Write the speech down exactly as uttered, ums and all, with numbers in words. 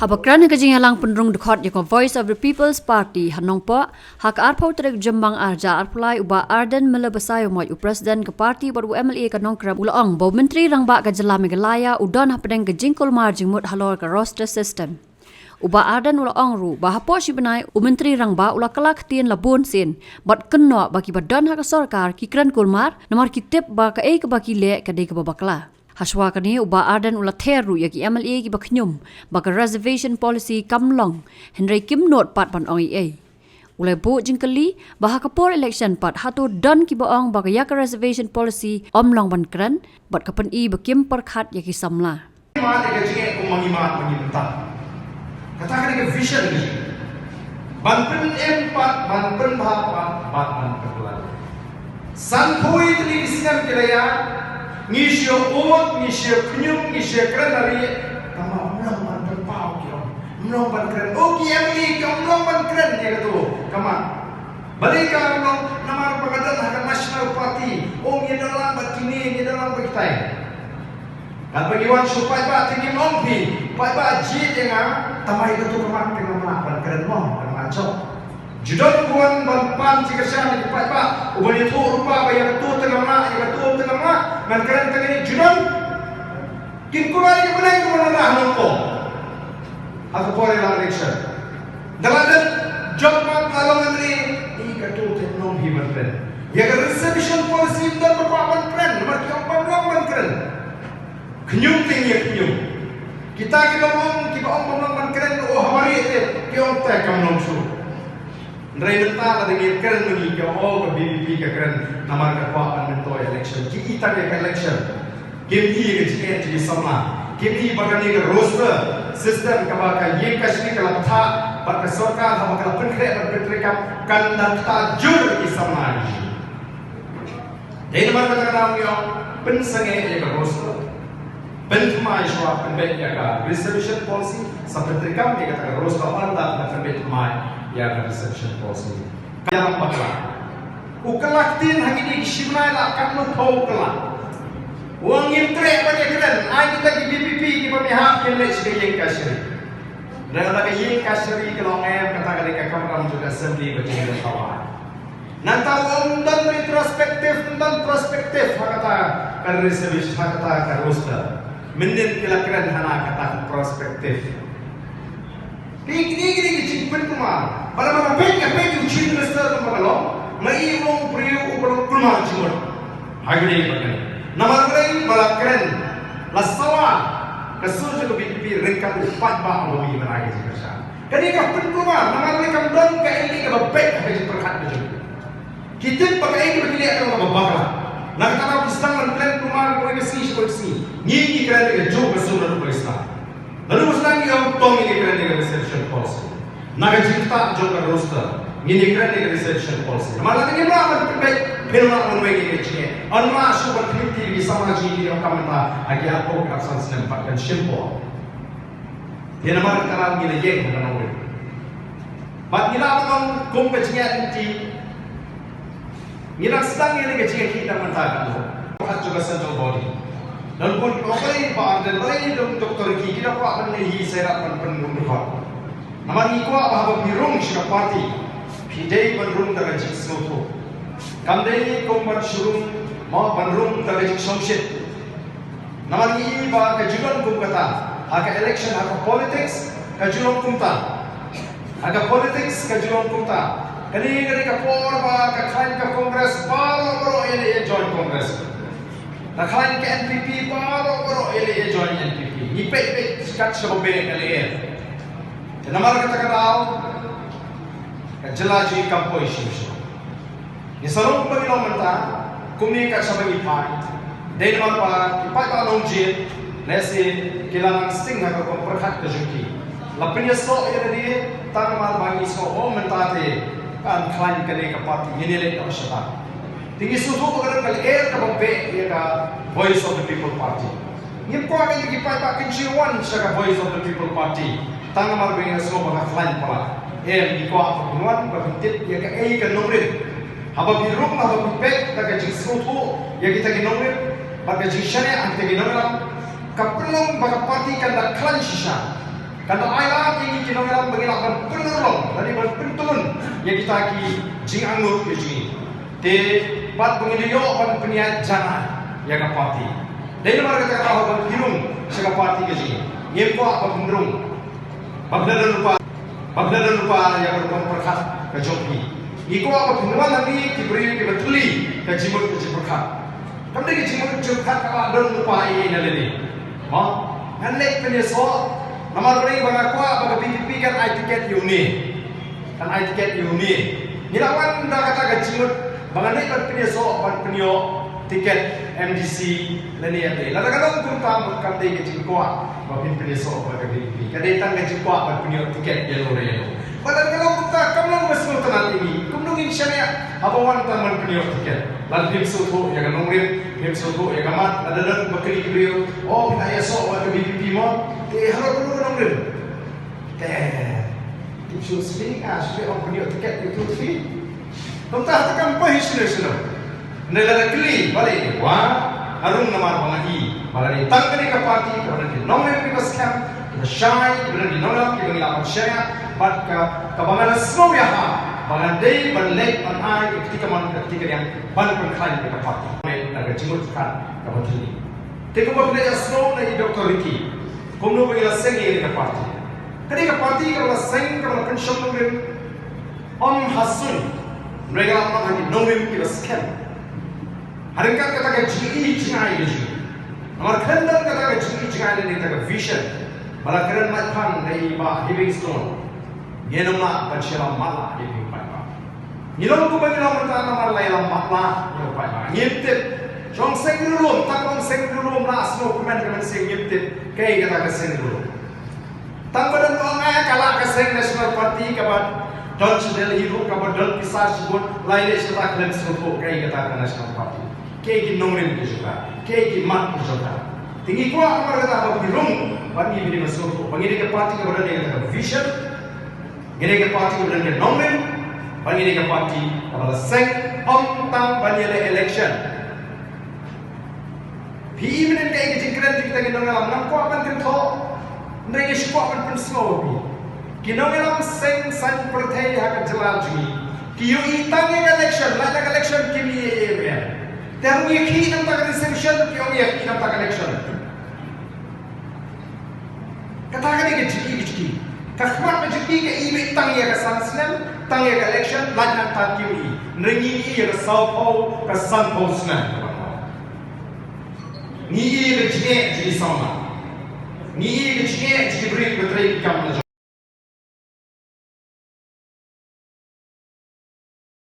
Haba kren ha ka jingïalang pynrung dkhot ïa ka Voice of the People's Party ha Nongpoh ha ka arphew tarik Jymmang arhajar arphew lai, u Bah Ardent Miller Basaiawmoit, u President ka party bad u M L A ka Nongkrem, u la ong ba u Myntri Rangbah ka jylla Meghalaya u don hapdeng ka jingkulmar jingmut halor ka roster system. U Bah Ardent u la ong ruh ba hapoh shi bnai u Myntri Rangbah u la kylla ktien la bun sien bad kynnoh ba kiba don ha ka sorkar ki kren kulmar namar ki tip ba kaei kaba ki leh ka dei kaba bakla. Hashwa kane, u Bah Ardent u la ther ruh ïa ki M L A kiba khñium ba ka reservation policy kam long, hynrei kim nud pat ban ong ei ei. U la buh jingkylli ba ha ka por election pat hato don kiba ong ba ka ïa ka reservation policy ym long ban kren, bad ka pyni ba kim pyrkhat ïa ki samla. Mad ïa ka jingeh kum ma ngi mad ma ngi mynta. Kata ka dei ka vision ka jong ngi. Ban pynim pat, ban pynbha pat, bad ban pynkylla. Sanphew tylli ki snem ki la ïaid, ngi shu ud, ngi shu khñium, ngi shu kren na ri, tangba ym long ban pynpaw ki ong. Ym long ban kren. O ki M L A ki ym long ban kren ïa kato ka mat. Balei ka ym long? Namar ba ka don ha ka National Party. O ngi don lang bad kine, ngi don lang bad kitai. Katba ngi wan sha u paidbah te ngim ong phi, paidbah jied ïa nga, tangba ïa kato ka mat te ngam lah ban kren mo, ngam lah jop. Ju don uba wan ban pan jingkyrshan ïa ki paidbah, uban ïathuh lypa ba ïa kato te ngam lah, ïa kato te ngam lah, ngan kren tang ïa kine, ju don. Kin kular ïa ka bneng kumno na Nongpoh ha ka por ïalang election. Da la dep jop mat la long M L A, ïa kato te ym long hi ban kren. Ïa ka reservation policy ym don ba kwah ban kren, namar ki ong bym long ban kren. Khñium te ngi khñium. Kita kiba ong, kiba ong bym long ban kren, oh, ha barieh te ki ong te kam long shuh. Hynrei mynta lada ngi kren ma ngi ki ong, oh, ka V P P ka kren namar ka kwah ban myntoi election. Ki i tang ïa ka election. Kim i ïa ka jingeh jong ki samla. Kim i ba kane ka roster system kaba ka ïing kashari ka la pynthah bad ka sorkar haba ka la pynkhreh bad pyntreikam kan da ktah jur ïa ki samla. Dei namar kata ka daw ngi ong, pynsangeh ïa ka roster. Pynthymmai shuwa, pynbeit ïa ka reservation policy, sa pyntreikam ïa kata ka roster, ynda la pynbeit thymmai ïa ka reservation policy. Ka ïalam bakla. U kylla ktien ha kine ki shi bnai la katno phew u kylla. U ong ngim treh ban ïakren, ai kita ki V P P kiba mih hap kin leit sha ka ïing kashari. Hynrei lada ka ïing kashari ka long em, kata ka dei ka kamram jong ka assembly ba jong ngi. Nangta u ong ym don retrospective, ym don prospective ha kata ka reservation, ha kata ka roster. Mynnin ki la kren hana kata ka prospective. Kine, kine, kine ki jingpynkulmar. Ba la, ba la peit, ka peit u Chief Minister kumba ka long, ma i u long u briew uba long kulmar jingmut. Ha kine, kine. Namar balei? Ba la kren, la sawa ka sur jong ka V P P ryngkat u paidbah uba ïohi ban ai ka jingkyrshan. Kane ka pynkulmar, namar balei? Kam don kaei kaba beit ha ka jingpyrkhat ka jong ki. Ki tip ba kaei kaba ki leh ka long kaba bakla. Na kata ka daw ki sdang ban kren kulmar kawei ka sngi sha kawei ka sngi. Ngi, ngi kren ïa kajuh ka sur naduh ba ki sdang. Naduh ba sdang ngi ong to ngin ïakren ïa ka reservation policy. Na ka jingktah jong ka roster ngin ïakren ïa ka reservation policy. Namar lada ngim lah ban pynbeit, phin lah ban weng ïa ka jingeh. Ym lah shuh ban pynbeit ïa ki samla jong ngi kiba donkam mynta ha ki arphew ki arphew san snem, bad kan shim por. Te namar kata ngi la ïeng ha ka nongrim. Bad ngi lah ban ong kum ka jingïaid lynti, ngi dang sdang ïa kane ka jingïakhih tang mynta katno. Pyrkhat jong ka central body. Don bun kiba ong balei Bah Ardent, balei Dr Ricky, ki da kwah ban leh hi, sa ïarap ban pynrung dkhot. Namar ngi kwah ba haba phi rung sha ka party, phi dei ban rung da ka jingsngewthuh. Kam dei kum ban shu rung, mo, ban rung da ka jingshongshit. Namar ngi i ba ka ju don kum kata ha ka election, ha ka politics ka ju long kumta. Ha ka politics ka ju long kumta. Kane ka dei ka por ba ka khlaiñ ka Congress baroh baroh ïaleh ïa join Congress. Ka khlaiñ ka N P P baroh baroh ïaleh ïa join N P P. Ngi peit peit kat shaba beh ka lyer. Te namar kata ka daw ka jylla jong ngi kam poi shuh shuh. Ngi sa long kumba ngi long mynta, kumne kat shaba ngi phai. Dei namar ba ki paidbah nongjied lehse ki la nang sting ha ka rukom pyrkhat ka jong ki. La pynïasoh ïa lade tang namar ba ngi sngew, oh, mynta te kan khlaiñ kane ka party, ngin ïaleh noh shata. Te ngi sngewthuh ba ka don ka lyer kaba beh ïa ka Voice of the People Party. Ngim kwah ba ki paidbah kin shu wan sha ka Voice of the People Party tang namar ba ngi sngew ba ka khlaiñ palat. Em, ngi kwah ba kin wan ba kin tip ïa kaei ka nongrim. Haba phi rung, haba phi peit da ka jingsngewthuh ïa kita ki nongrim bad ka jingshaniah ha kita ki nongïalam, ka pynlong ba ka party kan da khlaiñ shisha. Kan da ai lad ïa ngi ki nongïalam ba ngin lah ban pynurlong lane ban pyntngen ïa kita ki jingangnud ki jong ngi. Te bad ba ngin ïoh ban pynïaid janai ïa ka party. Dei namar kata ka daw haba phi rung sha ka party ka jong ngi, ngim kwah ba phin rung ba phin ïadon lypa, ba phin ïadon lypa ïa ka rukom pyrkhat ka jong phi. Ngi kwah ba phin wan hangne ki briew kiba tylli ka jingmut ka jingpyrkhat. Kam dei ka jingmut jingpyrkhat kaba don lypa ïa ngi na lade. Mo, ngan leit pynïasoh. Namar balei? Ba nga kwah ba ka V P P kan ai tiket ïa une, kan ai tiket ïa une. Ngi la wan da kata ka jingmut ba ngan leit ban pynïasoh ban pynïoh tiket M D C lane M L A. Lada ka long kumta, kam dei ka jingkwah ba phin pynïasoh bad ka V P P. Ka dei tang ka jingkwah ban pynïoh tiket ïa lade ïa lade. Bad lada ka long kumta, kam long ba sngewtynnat ïa ngi. Kumno ngin shaniah haba wan tang ban pynïoh tiket? Lada phim sngewthuh ïa ka nongrim, phim sngewthuh ïa ka mat, lada don ba kylli ki briew, "O, phi la ïasoh bad ka V P P mo?" Te halor kano ka nongrim? Te tip shuh sdang, ah, shu ong pynïoh tiket ïa uto u phi. Kumta te kam poi shuh shuh. Hynrei lada kylli, balei? Wa, nga rung namar ba nga i ba lada tang kane ka party kaba don ki nongrim kiba skhem, kiba shai, kiba don ki nongrim kiba ngi lah ban shaniah, bad ka, kaba nga la sngew ïa ha ba ngan dei ban leit ban ai ka kti kamon ka kti kadiang ban pynkhlaiñ ïa ka party. Da ka jingmut jingpyrkhat kaba tylli. Te kumba phi la ïasngew na i Doctor Ricky, kumno ba ngi la seng ïa ka party. Kane ka party kaba la seng, kaba la pynshong nongrim, ym ha suiñ, hynrei ka la wan ha ki nongrim kiba skhem. Ha ryngkat kata ka jingi jingai ka jong ngi. Namar khlem don kata ka jingi jingai lane kata ka vision ba la kren lait phang da i Bah Heavingstone, ngin ym lah ban shah lam matlah ïa ki paidbah. Ngi long kumba ngi long mynta namar la ïalam matlah ïa u paidbah. Ngim tip. Shu ong seng riewlum, tang ong seng riewlum la sngewkmen ka mynsiem, ngim tip kaei kata ka seng riewlum. Tang ba don ong, eh, ka la ka seng National Party kaba don sha Delhi ruh, kaba don pisa shibun, la ïaleh sha kata khlem sngewthuh kaei kata ka National Party. Kaei ki nongrim ki jong ka, kaei ki mat ki jong ka. Te ngi kwah namar kata ba phi rung bad ngi, phin ïa sngewthuh ba ngi dei ka party kaba don ïa kata ka vision. Ngi dei ka party kaba don ka nongrim, bad ngi dei ka party kaba la seng, ym tang ban ïaleh election. Phi i mynnin kaei ka jingkren jong kita ki nongïalam, ngam kwah ban kynthoh, hynrei ngi shu kwah ban pynsngew ïa phi. Ki nongïalam seng saiñ pyrthei ha ka jylla jong ngi ki ïohi tang ïa ka election, lait na ka election kim ïohi ïa ei ei ruh. Te haba ngi ïakhih na ka bynta ka reservation, ki ong ïakhih na ka bynta ka election. Kata ka dei ka jingïohi ka jong ki. Ka khmat ka jong ki ka i beit tang ïa ka san snem, tang ïa ka election, lait nangta kim i. Hynrei ngi i ïa ka sawphew, ka sanphew snem. Ngi i ïa ka jingeh jong ki samla. Ngi i ïa ka jingeh jong ki briew